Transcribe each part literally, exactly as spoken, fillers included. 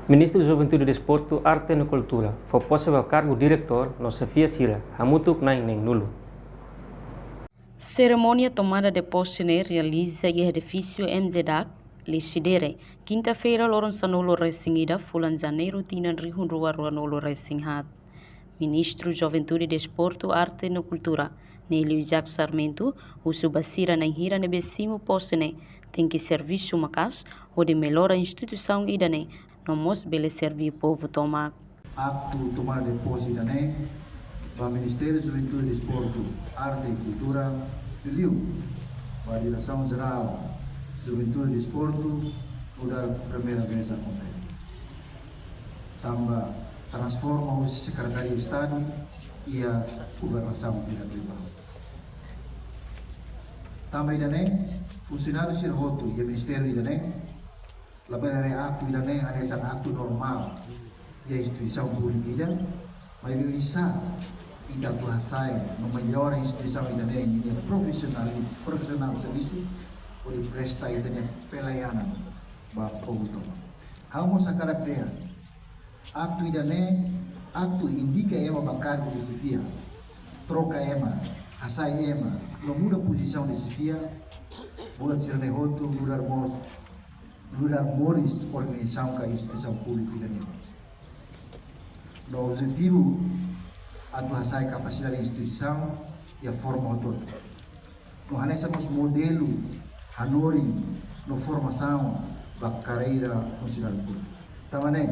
Ministru Juventude, Desportu, Arte no Kultura fó pose ba kargu diretór no xefia sira, hamutuk na'in neenulu. Serimónia tomada de posse ne'e realiza iha edifísiu M J D A C, Lixidere, kinta-feira, loron sanulu-resin-ida, fulan Janeiru, tinan rihun rua ruanulu-resin-haat. Ministru Juventude, Desportu, Arte no Kultura, Nélio Isaac Sarmento, husu ba sira na'in hira ne'ebé simu pose ne'e, tenke servisu maka'as hodi mellora instituisaun ida-ne'e, no mós bele serve povu tomak. Aktu tomada de pose ida-ne'e, ba Ministériu Juventude, Desportu, Arte i Kultura, liuliu ba Diresaun Jerál Juventude, Desportu, nu'udar primeira vez akontese. Tanba transforma husi Sekretaria Estadu iha governasaun ida privadu. Tanba ida-ne'e, funsionáriu sira hotu iha ministériu ida-ne'e labele haree aktu ida-ne'e hanesan aktu normál iha instituisaun públiku ida, maibé oinsá ita atu hasa'e no mellora instituisaun ida-ne'e ninia profisionál, profisionál servisu, hodi presta ita-nia pelayanan ba povu tomak. Ha'u mós hakarak dehan, aktu ida-ne'e, aktu indika ema ba kargu de xefia, troka ema, hasai ema, no muda pozisaun de xefia, buat sira-ne'e hotu nu'udar mós, nu'udar moris organizasaun ka instituisaun públiku ida-ne'e. No objetivu atu hasai kapasidade instituisaun iha forma hotu-hotu. No hanesan mós modelu hanorin no formasaun ba karreira funsionáriu públiku. Tanba ne'e,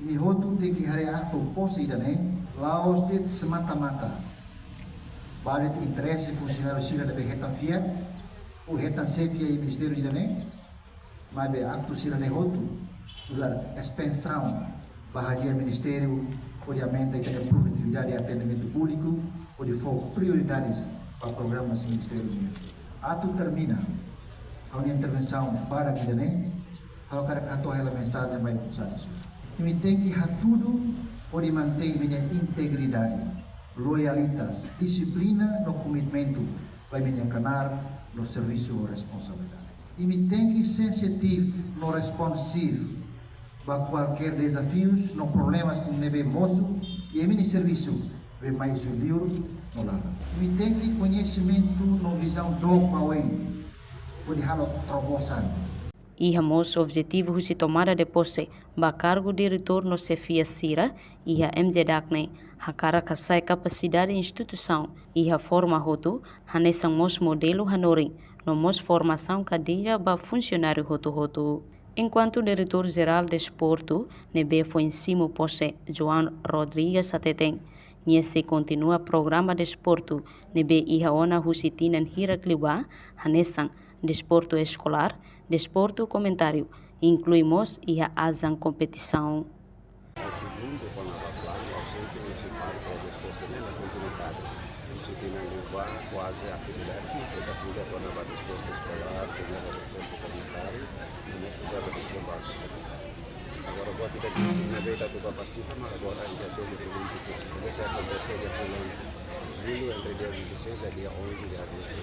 imi hotu tenke haree aktu pose ida-ne'e la'ós de'it semata-mata ba de'it interese funsionáriu sira ne'ebé hetan fiar, ou hetan xefia iha ministériu ida-ne'e, maibé aktu sira-ne'e hotu nu'udar expansaun ba hadi'a ministériu, hodi aumenta ita-nia produtividade atendimentu públiku, hodi fó prioridades ba programas ministériu nian. Atu termina ha'u-nia intervensaun badak ida-ne'e, ha'u hakarak hato'o hela mensajen ba ita-boot sira. Imi tenke hatudu hodi mantein imi-nia integridade, loyalitas, dixiplina no komitmentu ba imi-nia knaar no servisu ho responsabilidade. Imi tenke sensitivu no responsivu ba kualkér dezafius no problemas ne'ebé mosu iha imi-nia servisu, be mai husi liur no laran. Imi tenke koñesimentu no vizaun dook ba oin, hodi halo terobosan. Iha mós objetivu husi tomada de pose ba kargu diretór no xefia sira iha M J D A C ne'e, hakarak hasa'e kapasidade instituisaun iha forma hotu, hanesan mós modelu hanorin, no mós formasaun kadeira ba funsionáriu hotu-hotu. Enkuantu Diretór Jerál Desportu ne'ebé foin simu pose, João Rodrigues, hateten, nia sei kontinua programa desportu ne'ebé iha ona husi tinan hirak liubá, hanesan desportu eskolár, desportu komunitáriu, inklui mós iha ajang kompetisaun. Segundu, kona-ba planu, ha'u sente husi parte desportu ne'e la kontinuidade. Husi tinan liubá, kuaze atividade ne'e fikas tuir kona-ba desportu eskolár, kona-ba desportu komunitáriu, no mós kona-ba desportu asosiasaun. Agora, buat ida difísil ne'ebé ita atu ba partisipa, mas agora ita temos momentu difísil. Talvez akontese iha fulan Jullu, entre dia vinte e seis a dia onze de agosto.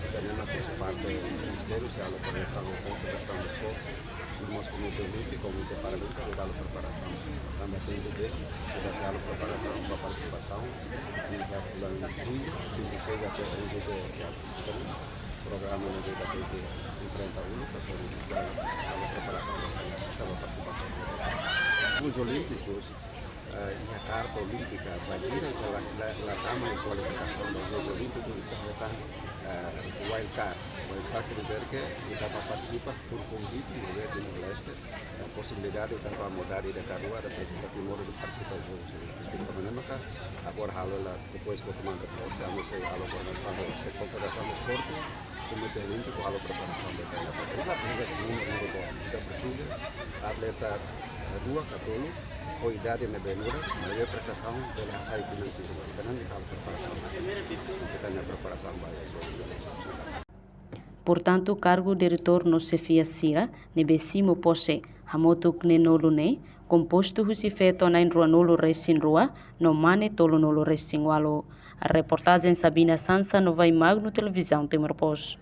Entaun, ne'e mak husi parte ministériu sei halo koordenasaun ho Federasaun Desportu, no mós Komité Olímpiku, Komité Paralímpiku, hodi halo preparasaun. Tanba tempu besik, ita sei halo preparasaun ba partisipasaun iha fulan Jullu, vinte e seis até onze de agosto. Programa ne'e ita tenke enfrenta uluk, atu halo preparasaun ba partisipasaun. Jogus Olímpikus, eh, iha karta olímpika, bainhira ita la, la, la tama iha kualifikasaun ba Jogu Olímpiku, ita hetan, eh, wild card. Wild card quer dizer que ita ba partisipa por konvite, ne'ebé Timor-Leste, eh, posibilidade ita ba modalidade ida ka rua, reprezenta Timor hodi partisipa Jogus Olímpiku. Entaun, ne'e maka agora halo hela, depois ke tomada de pose, ami sei halo koordenasaun ho Federasaun Desportu, Komité Olímpiku halo preparasaun ba ita. Ita presiza númeru, númeru bom. Ita presiza atleta rua ka tolu ho idade ne'ebé nurak, maibé prestasaun bele hasai tinan tuirmai. Entaun ita halo preparasaun. Ita-nia preparasaun ba iha Jogu. Portantu, kargu diretór no xefia sira ne'ebé simu pose hamutuk neenulu ne'e, kompostu husi feto na'in ruanulu-resin-rua no mane tolunulu-resin-ualu. Reportajen Sabina Sansa, Novai Magno, Televizaun Timor Post.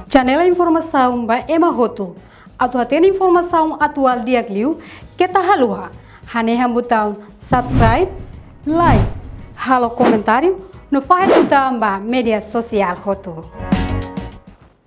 Janela informasaun ba ema hotu. Atu hatene informasaun atuál di'ak liu, keta haluha hanehan butaun subscribe, like, halo komentáriu no fahe tutan ba média sosiál hotu.